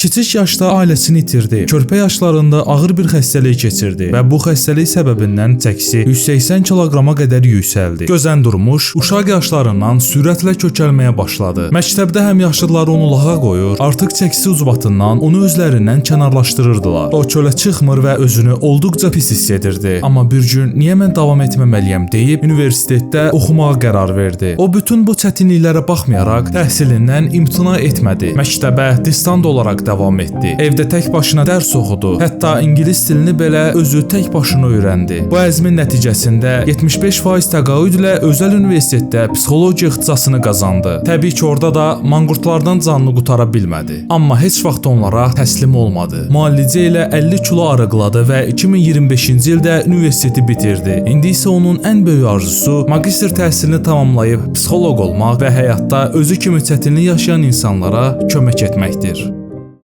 Kiçik yaşda ailəsini itirdi. Körpə yaşlarında ağır bir xəstəlik keçirdi və bu xəstəlik səbəbindən çəkisi 180 kiloqrama qədər yüksəldi. Gözən Durmuş uşaq yaşlarından sürətlə kökəlməyə başladı. Məktəbdə həmyaşıdları onu lağa qoyur, artıq çəkisi ucbatından onu özlərindən kənarlaşdırırdılar. O çölə çıxmır və özünü olduqca pis hiss edirdi. Amma bir gün niyə mən davam etməməliyəm deyib universitetdə oxumağa qərar verdi. O bütün bu çətinliklərə baxmayaraq təhsilindən imtina etmədi. Məktəbə distant olaraq davam etdi. Evdə tək başına dərs oxudu. Hətta ingilis dilini belə özü tək başına öyrəndi. Bu əzmin nəticəsində 75% təqaüdlə özəl universitetdə psixologiya ixtisasını qazandı. Təbii ki, orada da manqurtlardan canını qutara bilmədi. Amma heç vaxt onlara təslim olmadı. Müalicə ilə 50 kilo arıqladı və 2025-ci ildə universiteti bitirdi. İndi isə onun ən böyük arzusu magistr təhsilini tamamlayıb psixoloq olmaq və həyatda özü kimi çətinlik yaşayan insanlara kömək etməkdir.